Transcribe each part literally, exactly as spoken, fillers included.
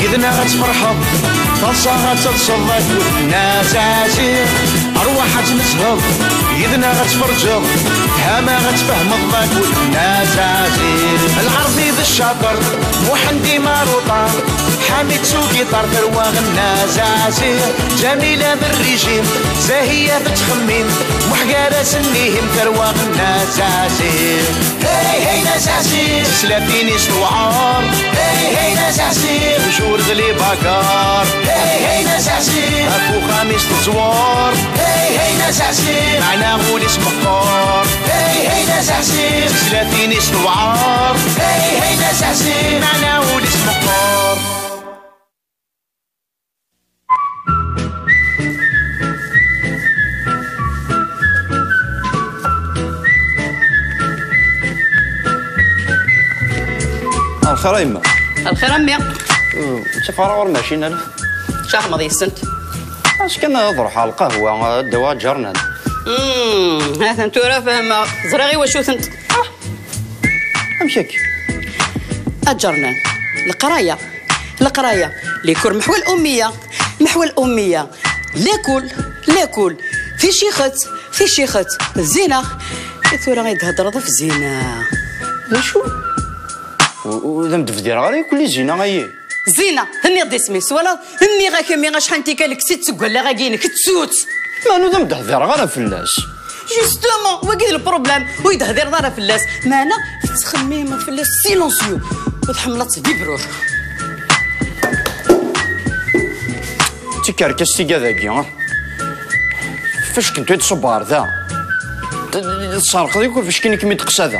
Yid-neɣ ad tferḥeḍ, taḍsa ad telseḍ akked Nna Zazi. Rwaḥ ad tmezheḍ, yid-neɣ ad tferǧeḍ, tfehma ad tfehmeḍ akked Nna Zazi. Lɛerbi d ccaṭer, Muḥend imaruṭa, Ḥamid s ugiṭar, tarwa Nna Zazi. Ǧamila d rrijim, Zahiya tettxemmim, Muḥ gar-asen ihim, tarwa Nna Zazi. Hey, hey, Nna Zazi. Teslatin-is tewɛer. Hey, hey, Nna Zazi. Tjur d libagar. Hey, hey, Nna Zazi. Ɣef uxxam-is teẓwer. Hey, hey, Nna Zazi. Meɛna ul-is meqqer. Hey, hey, Nna Zazi. Teslatin-is tewɛer. Hey, hey, Nna Zazi. Meɛna ul-is meqqer. Lxir a yemma. Lxir a mmi. Ur ttafeɣ ara ɣur-m ɛecrin alef. Caxmeḍ yes-sent. As kan ad ruḥeɣ ɣer lqahwa, ad d-awiɣ aǧernan. Hmm, ha-ten tura fehmeɣ. Ẓriɣ i wacu-tent. Ah! Amek akka? Aǧernan. Leqraya. Leqraya. Likur meḥwa l'ummiya. Meḥwa l'ummiya. Lakul. Lakul. Ticixet. Ticixet. Zina. I tura i d-theddreḍ ɣef zina? D acu? U-, u-, d am-d-bdireɣ ara yakk li zina ayi. Zina, tenniḍ-d isem-is, twalaḍ? Nniɣ-ak a mmi acḥal n tikkal kkes-itt seg wallaɣ-agi-inek, ttu-tt! Manu d am-d-hdireɣ ara fell-as? Justement, wagi d lproblème, ur yi-d-tehdireḍ ara fell-as, meɛna tettxemmimeḍ fell-as silencieux, u tḥemmleḍ-tt d ibrur. D tikerkas tiga dagi, ah? Facek n tuyt ṣubber da. Tserqeḍ yakk facek-inek mi d-teqsa da.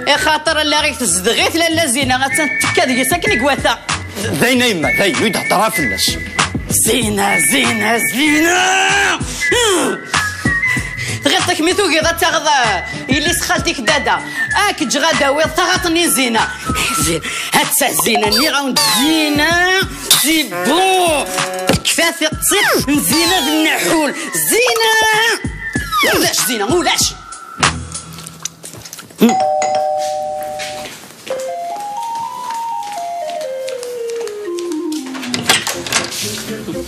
Ixaṭer allaɣ-ik tezdeɣ-it lalla Zina, attan tekka deg-s akken i iwata. D ayen a yemma, d ayen, ur yi-d-hedder ara fell-as. Zina, Zina, Zina! Tɣiḍ-ak mi tugiḍ ad taɣeḍ, eh, yelli-s xalti-k dada. Ad k-ǧǧeɣ ad d-tawiḍ taɣaṭ-nni n Zina. Zina, atta Zina, nniɣ-awen-d Zina, c'est bon. Tekfa tiṭ-, tiṭ n Zina d nnaḥul. Zina! Ulac Zina, ulac!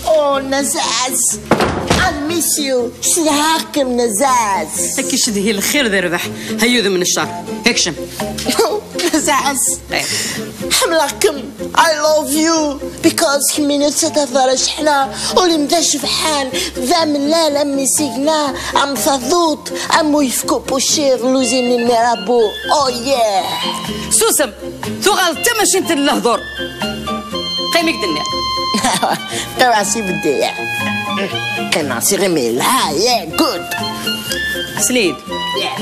Oh, Nazaz! I miss you! Cedhaɣ-kem, Nazaz! Ad k-icedhi lxir d rrbeḥ, ay udem n ccer. Ekcem. Nazaz! Eh. Ḥemmleɣ-kem! I love you! Because kemmini ur tettafeḍ ara cceḥna, ul-im d acebḥan, d amellal am isigna, am taḍuṭ, am uyefki upucciḍ, luzi-nni n Mirabeau. Oh yeah! Susem! Tuɣaleḍ d tamacint n lehdur. Qqim i k-d-nniɣ. Qqimeɣ s ibeddi. Qqimeɣ s iɣimi. Ah, yeah, good. Sel-iyi-d. Yeah.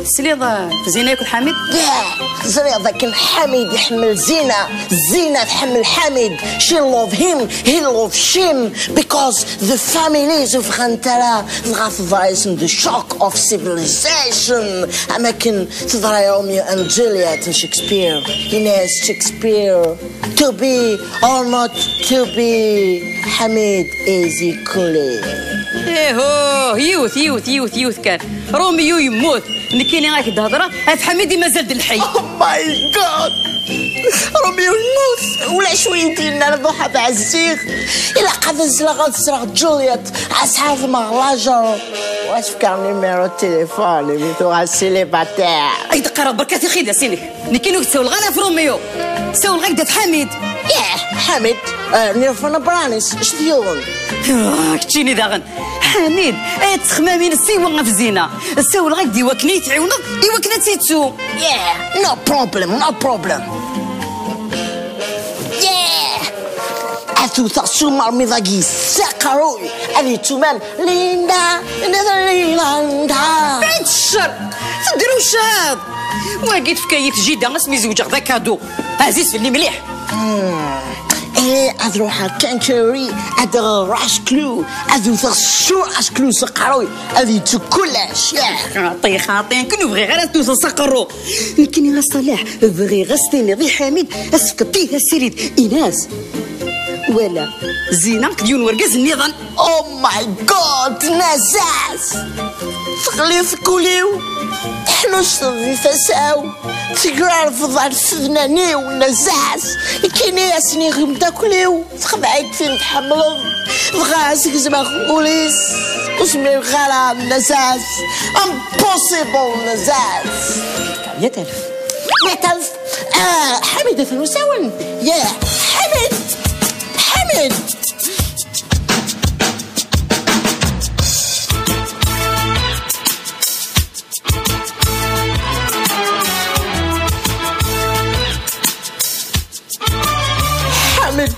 Tesliḍ, eh, f Zina akked Ḥamid? Yeah. Teẓriḍ akken Ḥamid iḥemmel Zina, Zina tḥemmel Ḥamid. She love him, he love shim, because the families ur bɣant ara, dɣa teḍra-yasen the shock of civilization, am akken teḍra i Romeo and Juliet n Shakespeare. Yenna-yas Shakespeare, to be or not to be, Ḥamid is equally. Ihuh, yiwet, yiwet, yiwet, yiwet kan. Romeo yemmut, nekkini ad k-d-hedreɣ, ɣef Ḥamid i mazal d lḥey. Oh my God! Romeo yemmut, ulac wi yi-d-yennan ruḥ ad ɛezziɣ. Ilaq ad azzleɣ ad ẓreɣ Juliet, ad s-ɛerḍeɣ lajer, u ad s-fkeɣ numéro de téléphone, imi tuɣal célibataire. Ay d-qqareɣ berka tixidas-inek. Nekkini ur k-ssawleɣ ara ɣef Romeo. Ssawleɣ-ak-d ɣef Ḥamid. Yah, Ḥamid, eh, nirfa n Branis, ccḍeɣ-t. Ah, keččini daɣen. Ḥamid, ay ttexmam-ines siwa ɣef Zina. Ssawleɣ-ak-d i wakken i yi-tɛiwneḍ, i wakken ad tt-yettu. Yeah, no problem, no problem. Yeah! Ad t-wteɣ s umermiḍ-agi s aqerruy, ad yettumam Linda, Linda, Linda. Ay d ccer! Tedrewceḍ! Wagi tefka-yi-t jida asmi zewǧeɣ d akadu. Ɛziz fell-i mliḥ. Hmm. Eh, ad ruḥeɣ Canterbury, ad aɣeɣ Rush Clou, ad wteɣ sur Rush Clou s aqerruy, ad yettu kullec. Yeah. Xaṭi, xaṭi, akken ur bɣiɣ ara ad t-tewteḍ s aqerru. Nekkini a Ṣaleḥ, bɣiɣ ad s-tiniḍ i Ḥamid, ad s-tefkeḍ tiha ssirid, ini-as. Wala, Zina akked yiwen wergaz nniḍen. Oh my God, Nazaz! Teɣli tguli-w, teḥnuccteḍ di tasa-w, tegrarbeḍ ar tsednan-iw, Nazas, nekkini-asen i yimdakel-iw, texdeɛ-itt tin tḥemmleḍ, dɣa as-gezmeɣ ul-is, ur zmireɣ ara, Nazas, impossible, Nazas. Mia alf. Mia alf. Ah, Ḥamid atan usawen. Yeah, Ḥamid! Ḥamid! Ḥamid!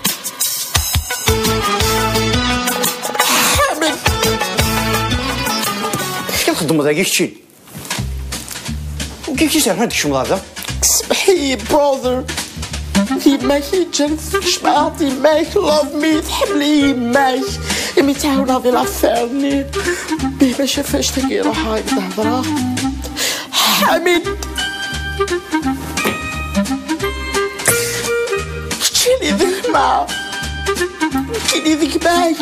Ḥamid! Acu txeddmeḍ dagi kečči? Kif i serḥen ad tkecmeḍ ɣer da? Smeḥ-iyi, brother. D yemma-k i yeǧǧan tkecmeḍ, d yemma-k, love me, tḥemmel-iyi yemma-k. Imi tɛawneɣ di l'affaire-nni. Bih, maca fac tagi ruḥeɣ i d-hedreɣ. Ḥamid! Keččini d gma. Nekkini d gma-k.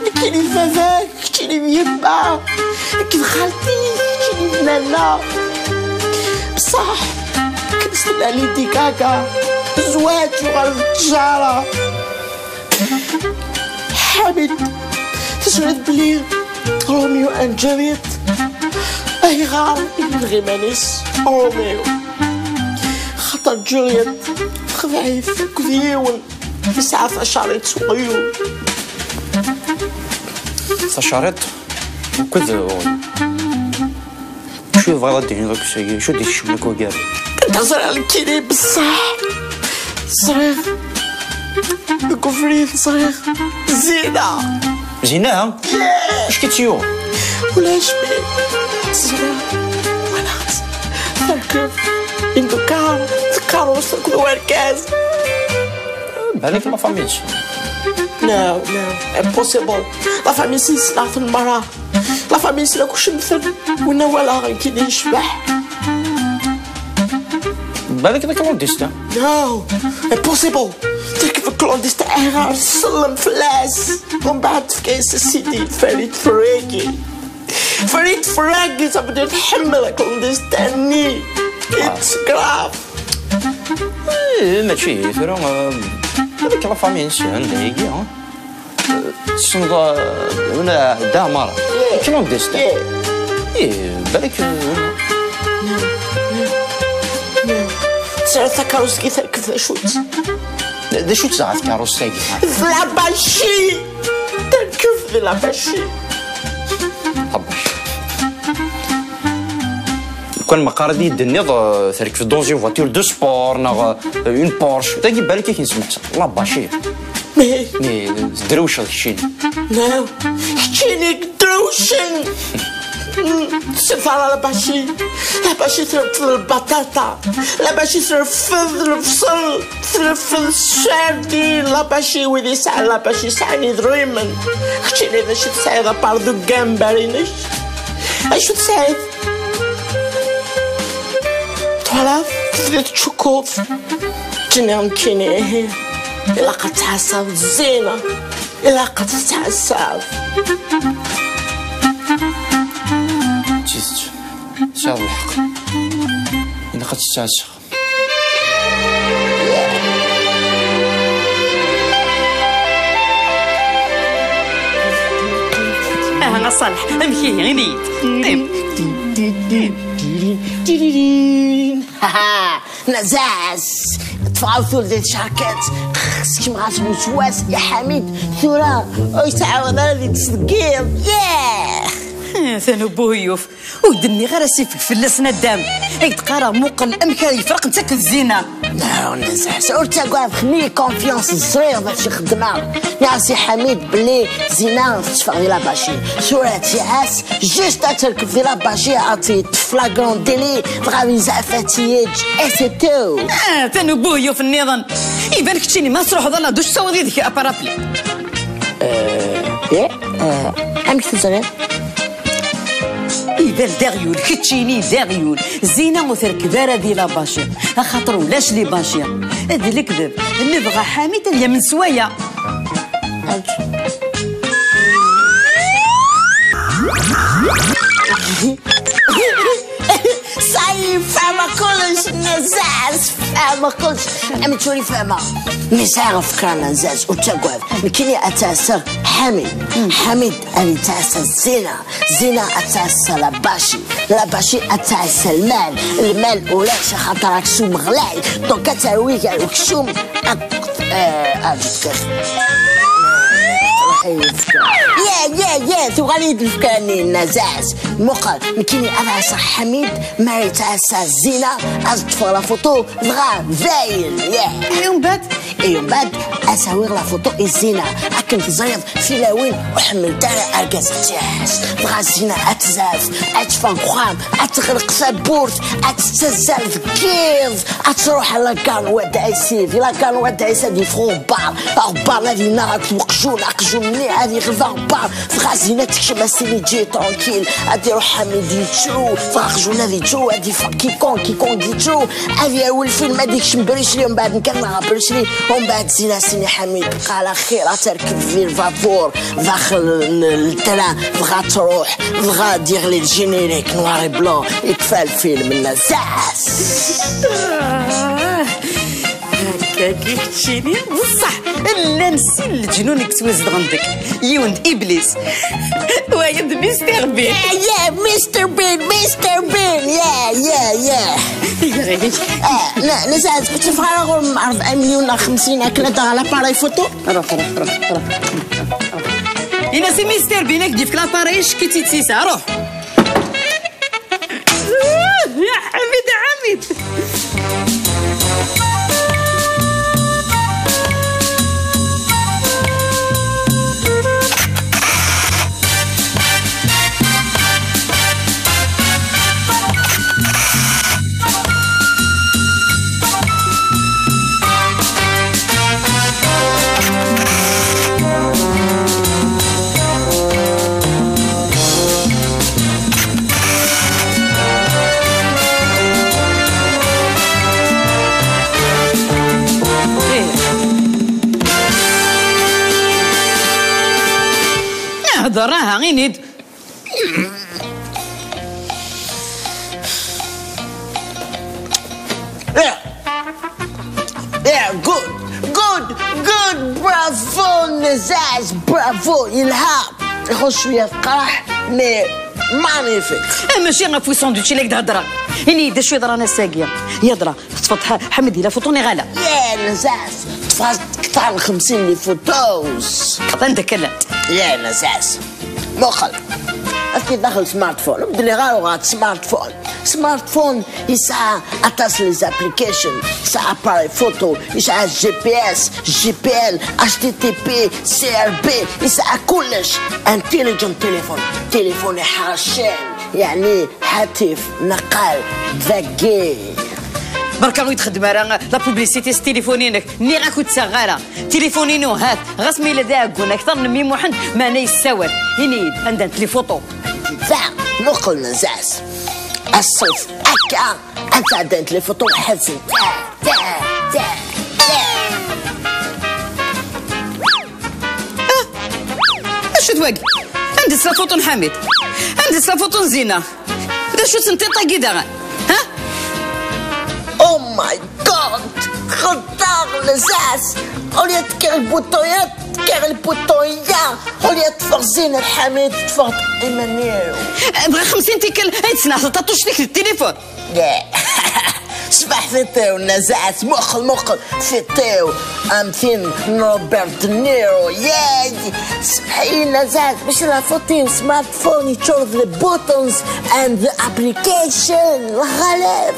Nekkini d baba-k. Keččini d yemma, nekk d xalti, keččini d nanna. Bṣaḥ, akken s-tenna Lady Gaga, zzwaǧ yuɣal d ttjara. Ḥamid, teẓriḍ belli Romeo and Juliet, ayɣer i yenɣa iman-is Romeo? Xaṭer Juliet texdeɛ-it akked yiwen. Yesɛa tacarit s uɣyul. Tacarit akked uɣyul. Acu tebɣiḍ ad d-tiniḍ akk sagi? Acu d-ikecmen akk wagi? Anda ẓriɣ nekkini beṣṣeḥ? Ẓriɣ deg ubrid, ẓriɣ Zina. Zina? Acu k-tt-yuɣ? Ulac mi ẓriɣ, walaɣ-tt terkeb imdukar, tkeṛṛust akked wergaz. Balak la famille-nsen. No, no, impossible. La famille-nsen ssneɣ-ten merra. La famille-nsen akk cemten. Winna walaɣ nekkini yecbeḥ. Balak d clandestin. No, impossible. Terkeb clandestin, ayɣer tsellem fell-as? Umbeɛd tefka-yas asidi, Farid Ferragi. Farid Ferragi, ça veut dire tḥemmel clandestin-nni. It's grave. Eh, mačči tura, eh, avec la famille-nsen, dagi, hein. Eh, tessneḍ, eh, wina, Da Mara. Yeah. Clandestin. Yeah. Eh, balak, eh, tesɛiḍ takeṛṛust-agi terkeb d acu-tt? D acu-tt dɣa tkeṛṛust-agi? D la Bachi! Terkeb di la Bachi. Ṭabac. Lukan meqqar ad iyi-d-tenniḍ, euh, terkeb dans une voiture de sport neɣ, euh, une Porsche, tagi balak ad k-nesmeḥseɣ. La Bachi. Mais tedrewceḍ keččini. Non, keččini tedrewcem. Tessefra la Bachi. La Bachi terfed lbaṭaṭa. La Bachi terfed lebṣel. Terfed ssardin. La Bachi, wid yesɛan la Bachi sɛan idrimen. Keččini d acu tesɛiḍ apart du gambar-inek? Acu tesɛiḍ? Twalaḍ? Tebdiḍ tcukkuḍ. Ǧǧiɣ nekkini, ihi. Ilaq ad tɛassaḍ Zina. Ilaq ad tettɛassaḍ. D tidet. Tesɛiḍ lḥeqq. Ilaq ad tettɛassaḍ. Aha, a Ṣaleḥ, amek ihi, ini-yi-d. Haha, Nazas, ṭṭfeɣ awtul di tcerket, sekmeɣ-as weswas i Ḥamid, tura ur yettɛawan ara di tesdeggiḍ. Yeah! Atan ubuhyuf. Ur d-nniɣ ara sifeg fell-as naddam. Ay d-qqareɣ muqel amek ara yefreq netta akked Zina. Non, Nazas, ur ttagad, xni confiance, ẓriɣ d acu xeddmeɣ. Nniɣ-as i Ḥamid belli Zina tetteffeɣ di la Bachi. Tura ttiɛas, juste ad terkeb di la Bachi, ad tt-yeṭṭef flagrant délit, dɣa ad yezɛef ad tt-yeǧǧ, et c'est tout. Ah, atan ubuhyuf nniḍen. Iban keččini ma truḥeḍ ala d ucsawaḍ yid-k aparapli. Eh, eh, amek teẓriḍ? Iban d aɣyul, keččini d aɣyul. Zina ur terkeb ara di la Bachi, axaṭer ulac les Bachis. D lekdeb, nebɣa Ḥamid ad yamen s waya. Ça y est, fehmeɣ kullec, Nazaz, fehmeɣ kullec. Amek ur ifehmeɣ? Mi sɛiɣ afekra, Nazaz, ur ttagad. Nekkini ad ttɛassaɣ Ḥamid. Ḥamid ad yettɛassa Zina. Zina ad tɛassa Labaci. Labaci ad tɛassa lmal. Lmal ulac, axaṭer aksum ɣlay. Donc ad terwi gar uksum akked, eh, ad tefkeḍ. Ruḥ i yefka. Ya, ya, ya, tuɣal-iyi-d lefka-nni, Nazaz. Muqel, nekkini ad ɛassaɣ Ḥamid, ma yettɛassa Zina, ad ṭṭfeɣ la photo, dɣa dayen, ya. Et umbeɛd? Et umbeɛd, ad s-awiɣ la photo i Zina, akken teẓriḍ, tilawin ur ḥemmlent ara argaz ad tt-iɛass. Dɣa Zina ad tzaf, ad teffeɣ deg uxxam, ad teɣleq tawwurt, ad tettazzal deg yiḍ, ad truḥ ɣer la gare n Wat Ɛisa. Di la gare n Wat Ɛisa ad yeffeɣ uɣebbar, aɣebbar ad yennaɣ akked uqjun, aqjun-nni ad yeɣleb aɣebbar. Dɣa Zina tekcem, ad s-tini ǧǧi-yi tranquille, ad iruḥ Ḥamid yettru, dɣa aqjun ad yettru, ad yeffeɣ King Kong, King Kong yettru, ad yawi lfilm, ad yekcem Bruce Lee, umbeɛd nekk ad nɣeɣ Bruce Lee, umbeɛd Zina ad s-tini Ḥamid bqa ɛla xir, ad terkeb di lbabur daxel n, n ltran, dɣa ad truḥ, dɣa ad yeɣli le générique noir et blanc, yekfa lfilm, Nazaz. Ah, akka i keččini, bṣeḥ llan sin leǧnun i yettwazedɣen deg yiwen d Iblis, wayeḍ d Mister Bean. Yeah, yeah, Mister Bean, Mister Bean, yeah, yeah, yeah. Ah, na, Nazaz, ur ttafeɣ ara ɣur-m rebɛa melyun neɣ xemsin akken ad d-aɣeɣ l'appareil photo. Ruḥ, ruḥ, ruḥ, ruḥ. Ini-as i Mister Bean ad k-d-yefk l'appareil, icekk-itt-id s yesɛa, ruḥ. يا حميد، حميد. Hḍeṛ, aha, ini-d. Yeah. Yeah, good, good, good, bravo, Nazaz, bravo, yelha. Ixuṣṣ cwiya teqraḥ, mais magnifique. Eh, mačči ɣef usandwich i la k-d-heddreɣ. Ini-yi-d acu yeḍran ass-agi. Yeḍra, teṭṭfeḍ Ḥ-, Ḥamid di la photo neɣ ala? Yeah, Nazaz, ṭṭfeɣ ktar n xemsin n les photos. Anda kkalent? Yeah, Nazaz. Muqel. Aski daxel smartphone. Ur d-nniɣ ara uɣeɣ-d smartphone. Smartphone yesɛa aṭas n les applications. Yesɛa appareil photo, yesɛa G P S, G P L, H T T P, C R B, yesɛa kullec. Intelligent téléphone. Téléphone iḥercen. Yeɛni ḥatif, naqal, dagi. Berka ur yi-d-xeddem ara la publicité s tilifun-inek. Nniɣ-ak ur ttaɣeɣ ara. Tilifun-inu, hat, ɣas ma yella d aɛeggun akteṛ n mmi Muḥend, meɛna yessawal. Ini-yi-d, anda-nt les photos? Da, muqel Nazaz. Aṣṣuf, akka, ad sɛeddant les photos ḥazen. Da, da, da, da. Ah! Acu-t wagi? Anda-tt la photo n Ḥamid? Anda-tt la photo n Zina? D acu-tt tenṭiṭ-agi daɣen? Ha? Oh my God! Xelṭeɣ, Nazaz! Au lieu de tekkiɣ lbuṭun-ya, tekkiɣ lbuṭun-ya! Au lieu de ṭṭfeɣ Zina d Ḥamid, ṭṭfeɣ-d iman-iw! Dɣa xemsin tikkal ay d-tesneḥḍeḍ taṭuct-ik di tilifun! Sbeḥ tiṭ-iw, Nazaz, muqel, muqel, tiṭ-iw am tin n Robert De Niro, yay! Sbeḥ-iyi, Nazaz, mačči la photo-iw, smartphone yeččur d les buttons and the application, lɣalab.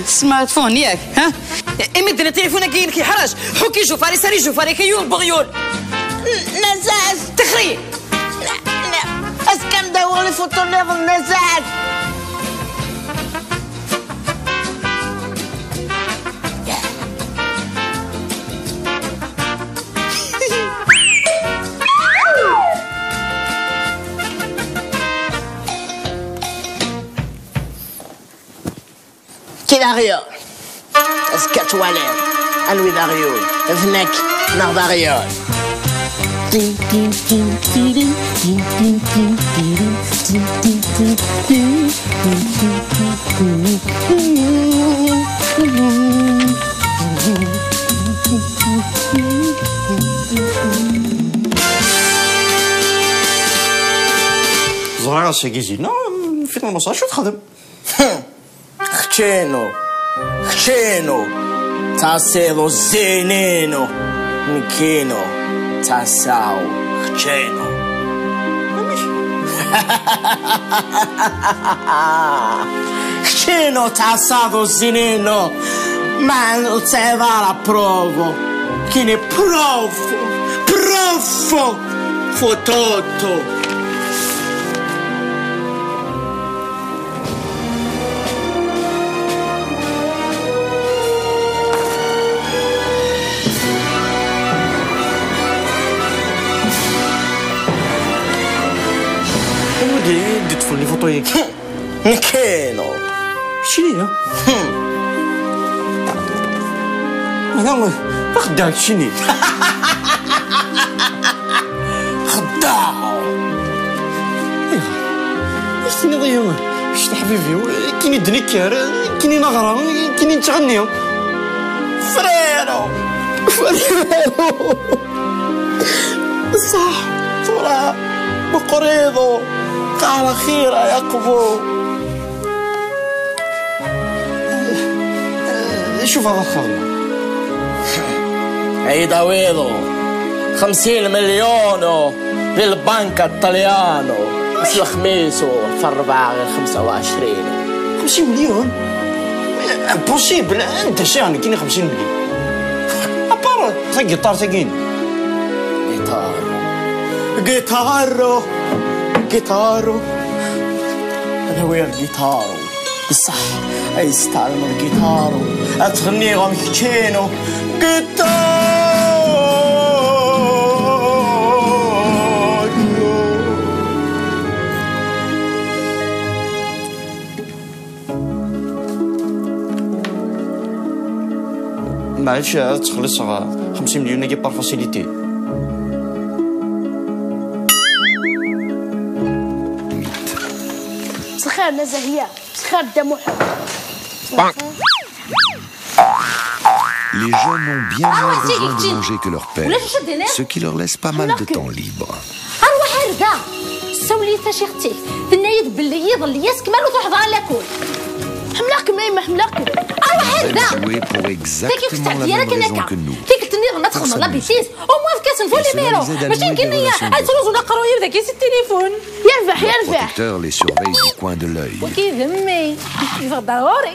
Smartphone, yak, ha? Imi d-tenna tilifun-agi-inek yeḥṛec, ḥukk ijufar-is ar ijufar-ik ay ubeɣyul. Nazaz! Tixri! Azekka ad d-awiɣ les photos nniḍen, Nazaz! Qui d'ailleurs? Est-ce que tu vois l'air? Anwi d aɣyul? D nekk neɣ d aɣyul? Ẓriɣ ass-agi Zina, finalement, acu texdem? Keččinu, keččinu, tasiḍ zzin-inu, nekkinu, tasaɣ, keččinu. Keččinu, tasaḍ zzin-inu, ma ur tesɛiḍ ara provo, kini provo, provo, fototo. Anwa d-, d-ṭṭfen les photos-agi? Nekkinu. Keččini, ha? Ala, d axeddaɛ keččini. Xeddaɛ! Ayɣer? Acu tenniḍ-iyi? Kečč d aḥbib-iw, akken i d-nekker, akken i neɣra, akken i nettɣenni. Frero! Frero! Ṣṣeḥ, tura meqqriḍ, qal axir ay aqbu. Acu bɣiḍ ad xedmeɣ? Ay d-awiḍ xemsin milyun di lbanka ṭṭalyanu s lexmis u f rebɛa ɣer xemsa u ɛecrin. Xemsin milyun? Impossible! Anda sɛiɣ nekkini xemsin milyun? Apart tagiṭart-agi-inu. Guitar. Guitar. Guitar. Ad awiɣ guitar. Bessah, ay s-tɛelmeḍ guitar, ad tɣenniɣ am keččinu. Guitar! Maɛlic, ad ttxelliṣeɣ xemsin milyun-agi par facilité. Sxir, Mazahya. Sxir Dda Muḥend. Les jeunes ont bien moins besoin de manger que leur père, ce qui leur laisse pas mal de temps libre. Arwaḥ ar da! Ssawel-iyi taciɣt-ik. Tenna-yi-d belli iḍelli-yas kemm ur truḥeḍ ara lakul. Ḥemmleɣ-kem a yemma, ḥemmleɣ-kem. Arwaḥ ar da! Tagi ur tettɛeddi ara kan akka. Tikkelt nniḍen ad txedmeḍ la bêtise. Au moins efk-asen Volmero. Mačči nekk i nniɣ ad ttruẓun aqerruy-iw dagi si ttilifun. Yerbeḥ, yerbeḥ. Protecteur les surveille du coin de l'œil. Wagi d mmi. Yeffeɣ-d ar ɣur-i.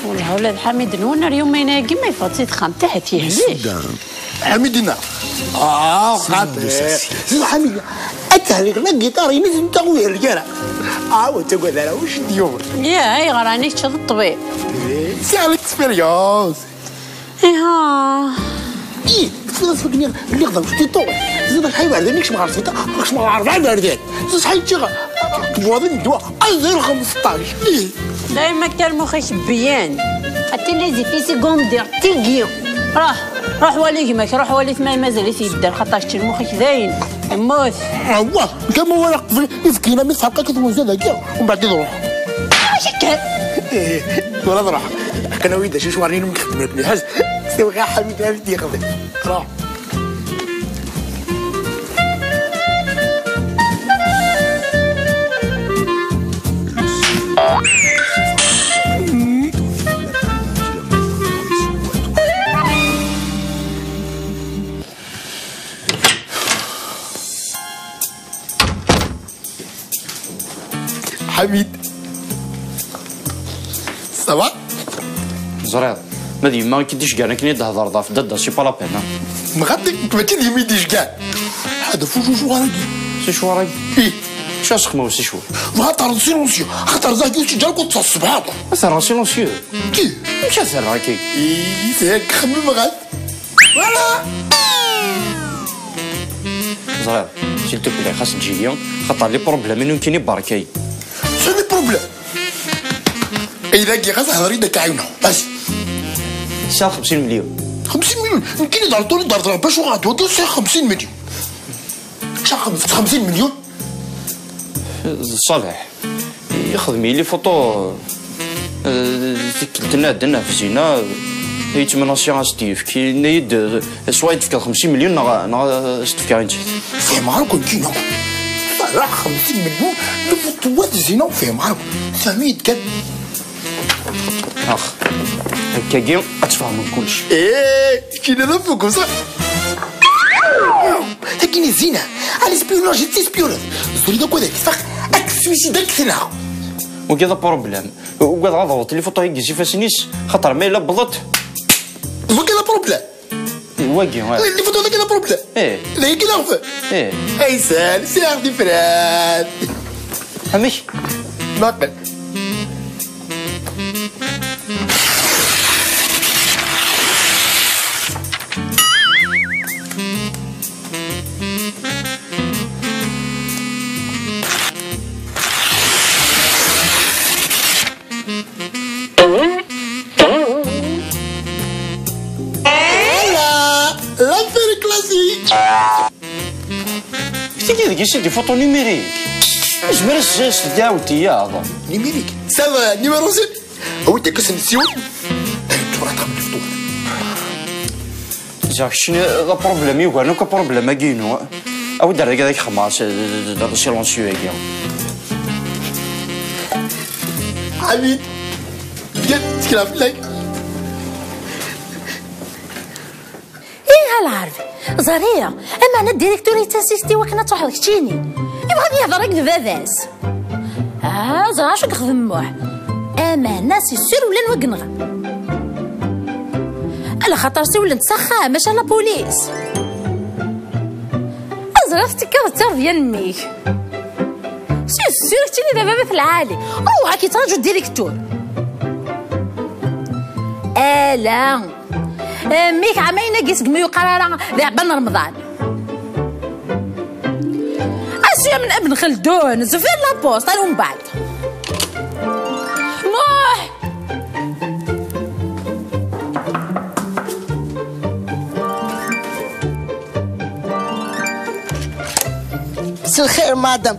Wellah ula d Ḥamid-nwen ar yumayen-agi ma yeffeɣ-d si texxamt ahat yehlek. Ḥamidina. Ah, xaṭi. Zid Ḥamid, ad tehliɣ la guitare-ines nteɣ ur yehlek ara. Ah, ur ttagad ara, ur ceddi yuɣ. Ya, ayɣer ɛni kečč d ṭṭbib? Sɛiɣ l'expérience. Iha. Ih, tkeffiḍ-as akken lliɣ d amectiṭu. Zid lḥay iberdan, kecmeɣ ɣer sbiṭar, kecmeɣ ɣer rebɛa iberdan. Zid ṣḥal ččiɣ tebwaḍin n ddwa, azal xemseṭṭac. Ih. Dayma akka lmux-ik beyyan. Akken les effets secondaires tigi. Ruḥ, ruḥ wali gma-k, ruḥ wali-t ma mazal-it yedder, xaṭer kečč lmux-ik dayen yemmut. Awah, kama wala qbel ifkina mi tfeqqa kit wunza dagi, umbeɛd iḍruḥ. Acu kan? Ih, wala ḍruḥ. Akken awi-d acu cwar-nni mi xedmen bniḥaz, siwa ɣa Ḥamid ad d-yexdem. Ruḥ. Ḥamid. Ça va? Ẓriɣ, ma d yemma i k-id-iceggan akken i d-thedreḍ ɣef dadda, c'est pas la peine, hein? Mɣatik, nekk mačči d yemma i d-iceggan. Ḥadef ucucur-agi. Ucucur-agi? Ih. Acu asexma ucucur? Bɣa terreḍ silencieux, axaṭer dagi ur tt-ǧǧa akk ṭṭes ṣṣbeḥ akk. Ad terreḍ silencieux? Ih. Amek ad terreḍ akka? Ih, yak xemmem ɣef. Voilà. Ẓriɣ, s'il te plaît, xas eǧǧ-iyi, xaṭer les problèmes-inu nekkini berka-yi. C'est des problèmes. Ayla-agi ɣas hder-iyi-d akka ɛiwneɣ. Vas-y. Sɛiɣ xemsin melyun. Xemsin melyun? Nekkini d Arṭuni d Arṭuni, bac uɣeɣ-d wagi, sɛiɣ xemsin melyun. Sɛiɣ xemsin melyun. D Ṣaleḥ. Yexdem-iyi les photos, euh, tikkelt nna ɛeddan ɣef Zina, yettmenasya ad s-d-yefk. Yenna-yi-d, euh, soit ad d-tefkeḍ xemsin melyun neɣ, neɣ ad s-d-fkeɣ i nettat. Fehmeɣ akk nekkini. Ferraɣ xemsin melyun, les photos n Zina, fehmeɣ akk. Fehmi-yi-d kan. Ax, akkagi ad tfehmeḍ kullec. Eh, kina d afuku, sax? Tagi n Zina, a l'espionnage, d tispionneuse. Ẓuri d akud ad k-tfex, ad k-suicide, ad k-tenɣ. Wagi d aproblem. Ugadeɣ ad ɣeḍ les photos-agi s ifassen-is, xaṭer ma yella wwḍent. Wagi d aproblem. Wagi, wa. Les photos-agi d aproblem. Eh. D ayagi d aɣbel. Eh. Ay sal, sɛiɣ tifrat. Amek? Maqel. Ala, l'affaire classique. Tigi deg-s i d-ifuṭu numérique. Izmer ad s-, s-, d-iɛawed tiyaḍ. Numérique. Ça va, numéro sept. Awi-d akka s nsiwen. Tura txemmel fṭur. Ziɣ keččini d aproblem yugaren akk aproblem-agi-inu. Awi-d ar dagi ad ak-xemmeɣ s, s, s, silencieux-agi. Abid, gel, ttekleɣ fell-ak. Ih a Lɛerbi, ẓriɣ, ameɛna directeur yettinsisti wakken ad truḥeḍ keččini. Yebɣa ad yehder akked baba-s. Ah, ẓriɣ acu yexdem Muḥ. Ameɛna c'est sûr ula n wakken nɣa. Alaxaṭer siwlen-d s axxam, maca la police. Ah, ẓriɣ tettekkaḍ d tirḍya n mmi-k. C'est sûr keččini d ababat lɛali. Ruḥ, ad k-yettraǧu directeur. Ala. Mmi-k ɛamayen-agi segmi yuqar ara d iɛebban n Remḍan. Asya n Ibn Xeldun, zfir la poste, ar umbeɛd. Muḥ! مساء الخير مدام.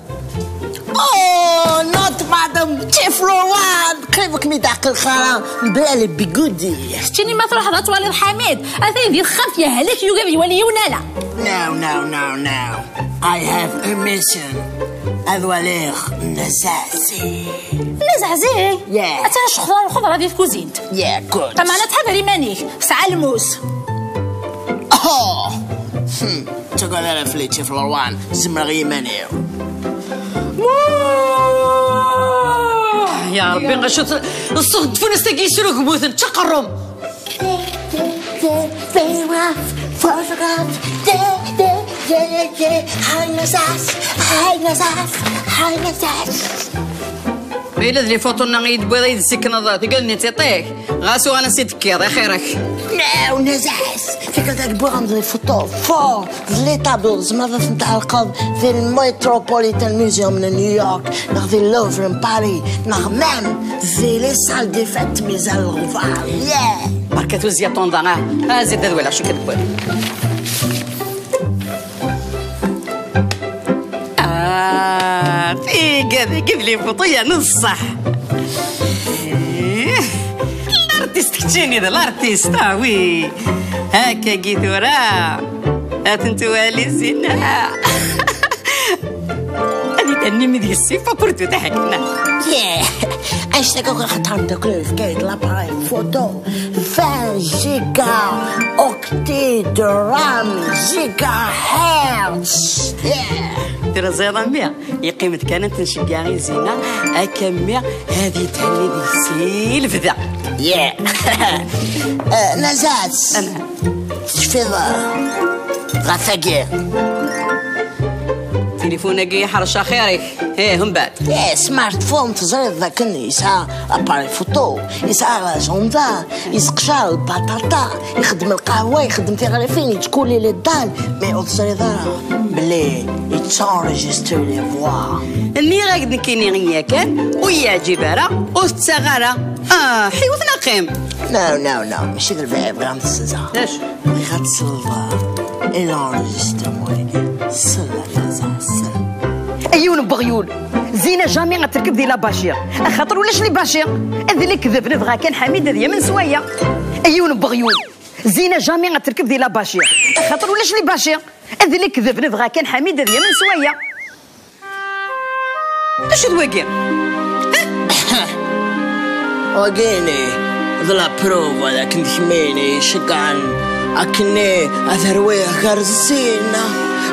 Oh, not مدام, شيف روان, قريبك ميداق الخرا, بلا البيكودي. Keččini ma truḥeḍ ad twaliḍ Ḥamid, atan di texxamt yehlek, yugi ad iwali yiwen ala. No, no, no, no. I have a mission. Ad waliɣ Nazazi. Nazazi? Yeah. Atan ccexḍa lxeḍra di tkuzint. Yeah, good. Tamana tḥader iman-ik, tesɛa lmus. Oh! Hmm. Ttagad ara fell-i, Čif Lorwan, zemreɣ i yiman-iw. Ya Rebbi, acu t-, ṣṣut n tfunast-agi yesrugmuten, d taqerrum. Photograph, photograph, de, de, de, de, de, hi Nazas, hi Nazas, hi Nazas. Ma yella d les photos-nni i d-tewwiḍ, i d-tessekneḍ, tigad-nni d tiṭ-ik, ɣas uɣal ansi d-tekkiḍ, ixir-ak. No, Nazas, tikkelt-agi wwiɣ-am-d les photos fort, d les tableaux, tzemreḍ ad ten-tɛellqeḍ di Metropolitan Museum n New York, neɣ di Louvre n Paris, neɣ même di les salles des fêtes, mais à l'envers, yeah! Berka tuzzya ṭunda, ah, ah, zid ad walaɣ acu i k-d-wwiɣ. Ah, tigad-agi d les photos yernu d ṣṣeḥ. Eh, l'artiste keččini d l'artiste, ah oui. Akkagi tura, ad tent-wali Zina. Ad itannim deg-s, il faut pour tout à حكنا. Yeah. Hashtag akk xaṭer mdakklen fkan-d l'appareil photo vingt giga octets de RAM gigahertz. Yeah. Tura ẓriḍ a mmi, yeqqim-d kan ad t-nceggeɛ i Zina, akka mmi ad yethenni deg-s i lebda. Yeah. Eh, Nazat. Ana. Tecfiḍ, eh, ɣef wagi? Tilifun-agi yeḥrec axir-ik. Ih, mbeɛd. Eh, smartphone teẓriḍ dakken yesɛa appareil photo, yesɛa agenda, yesseqcar lbaṭaṭa, ixeddem lqahwa, ixeddem tiɣrifin, yettkulli les dalles, mais ur teẓriḍ ara belli yettenregistre les voix. Nniɣ-ak-d nekkini yakan, ur yeɛǧib ara, ur tettaɣ ara. Ah, ḥiwet neɣ qqim. No, no, no, mačči d lbeɛid, bɣiɣ ad m-tessenzeɣ. Acu? Bɣiɣ ad tselḍeḍ i l'enregistrement-agi. Sella, sella. A yiwen n weɣyul, Zina jamais ad terkeb di la bâche, axaṭer ulac les bâches. D lekdeb, nebɣa kan Ḥamid ad yamen s waya. A yiwen n weɣyul, Zina jamais ad terkeb di la bâche, axaṭer ulac les bâches. D lekdeb, nebɣa kan Ḥamid ad yamen s waya. D acu d wagi? Wagini d la preuve d akken d kemmini iceggɛen akkenni ad rwiɣ gar Zina,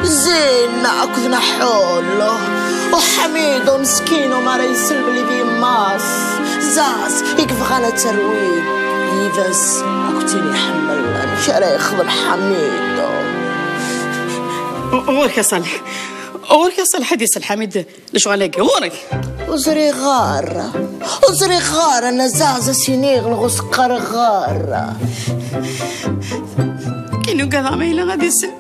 Zina akked Naḥul. U Ḥamidu meskin umi ara yesselbel di yemma-s, Zaz i yebɣan ad terwi yid-s akked tin iḥemmel. Amek ara yexdem Ḥamidu? Ɣur-k a Ṣaleḥ. Ɣur-k a Ṣaleḥ, ad yesselḥam-id lecɣal-agi. Ɣur-k. Ur ẓriɣ ara. Ur ẓriɣ ara, ana Zaz ad s-iniɣ neɣ ur s-qqareɣ ara. Akken ugadeɣ ma yella ad isel,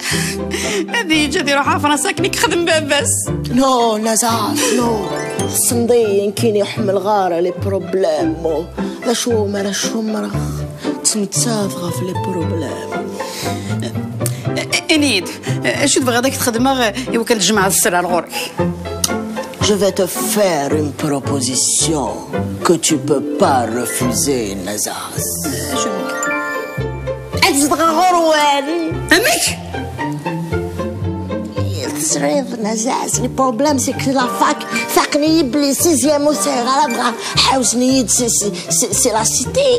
ad yeǧǧ ad iruḥ ɣer Fransa akken i yexdem baba-s. No, ana Zaz, no. Tessneḍ-iyi, nekkini ur ḥemmleɣ ara les problèmes. D acu umi ara cumreɣ? Ttmettat ɣef les problèmes. Ini-d, acu tebɣiḍ ad k-t-xedmeɣ i wakken tjemɛeḍ sser ar ɣur-k? Je vais te faire une proposition que tu peux pas refuser, Nazaz. Ad zedɣeɣ ɣur-wen. Amek? Teẓriḍ, Nazaz, le problème, c'est que la fac, faqen-iyi belli sixième ur sɛiɣ ara, dɣa ḥewsen-iyi-d si, si, si, si la cité.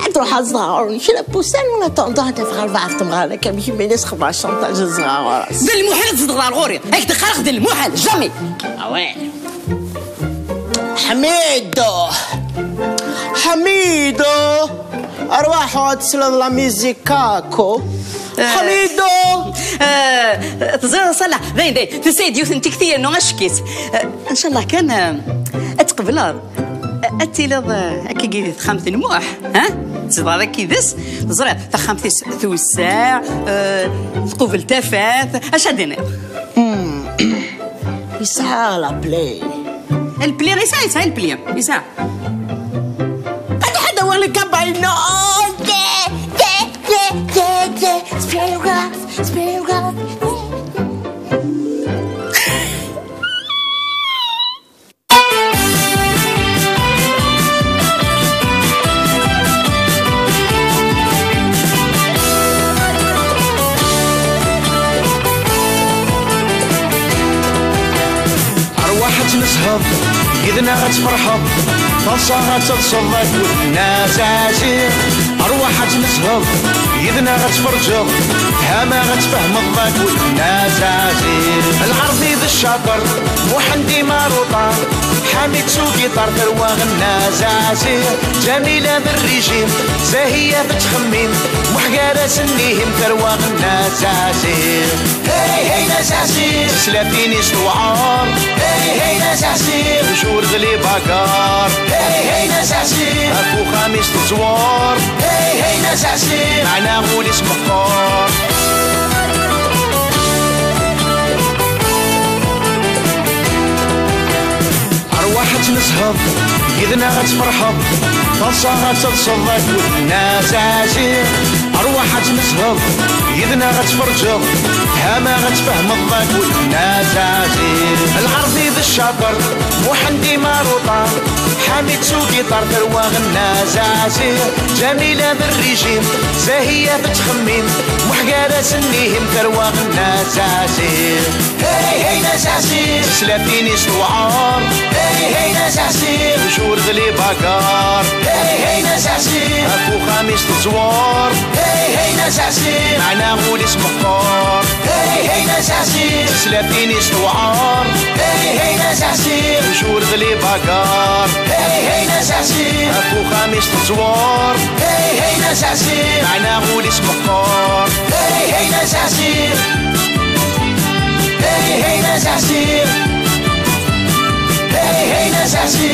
Ad ruḥeɣ ad zedɣeɣ ɣur-wen kra n wussan, en attendant ad afeɣ albaɛḍ temɣarin akka am kemmini sxedmeɣ chantage ad zedɣeɣ ɣur-s. D lmuḥal ad tzedɣeḍ ar ɣur-i. Ad k-d-qqareɣ d lmuḥal, jamais. Ah ouais. Ḥmidu! Ḥmidu! Arwaḥ ad tesleḍ la musique kako. Eh, Ḥmidu! Eh, teẓriḍ a Ṣaleḥ, dayen, dayen, tusa-d yiwet n tikti yernu acek-itt. Eh, ncallah kan, eh, ad tqebleḍ. Eh, ad tiliḍ, eh, akkagi di texxamt n Muḥ, ha? Tzedɣeḍ akkid-s, teẓriḍ, taxxamt-is tewseɛ, eh, tqubel tafat, acu ad d-tiniḍ? Yesɛa la play. Lpli, yesɛa, yesɛa lpli, yesɛa. Qad ḥedd awal kabayno. Spirograph, spirograph. Arwaḥ ad tnezheḍ, yid-neɣ ad tferḥeḍ, taḍsa ad teḍseḍ akked Nna Zazi. Arwaḥ ad tnezheḍ, yid-neɣ ad tferǧeḍ, tfehmeḍ ad tfehmeḍ akked Nna Zazi. Lɛerbi d ccaṭer, Muḥend imaruṭar, Ḥamid s ugiṭar, tarwa Nna Zazi. Ǧamila d rrijim, Zahiya tettxemmim, Muḥ gar-asen ihim, tarwa Nna Zazi. Hey, hey, Nna Zazi. Teslatin-is tewɛer. Hey, hey, Nna Zazi. Tjur d les bagarres. Hey, hey, Nna Zazi. Ɣef uxxam-is tettẓwar. Hey, hey, Nna Zazi. Meɛna ul-is meqqer. Arwaḥ ad tnezheḍ, yid-neɣ ad tferḥeḍ, taḍsa ad teḍseḍ akked Nna Zazi. Arwaḥ ad tnezheḍ, yid-neɣ ad tferǧeḍ, tfehmeḍ ad tfehmeḍ akked Nna Zazi. Lɛerbi d ccaṭer, Muḥend imaruṭar, Ḥamid s ugiṭar, tarwa Nna Zazi. Ǧamila d rrijim, Zahiya tettxemmim, Muḥ gar-asen ihim, tarwa Nna Zazi. Hey, hey, Nna Zazi. Teslatin-is tewɛer. Hey, hey, Nna Zazi. Tjur d les bagarres. Hey, hey, Nna Zazi. Ɣef uxxam-is teẓwer. Hey, hey, Nna Zazi. Meɛna ul-is meqqer. Hey, hey, Nna Zazi. Teslatin-is tewɛer. Hey, hey, Nna Zazi. Tjur d les bagarres. Hey, hey, Nna Zazi. Ɣef uxxam-is teẓwer. Hey, hey, Nna Zazi. Meɛna ul-is meqqer. Hey, hey, Nna Zazi. Hey, hey, Nna Zazi. Hey, hey, Nna Zazi.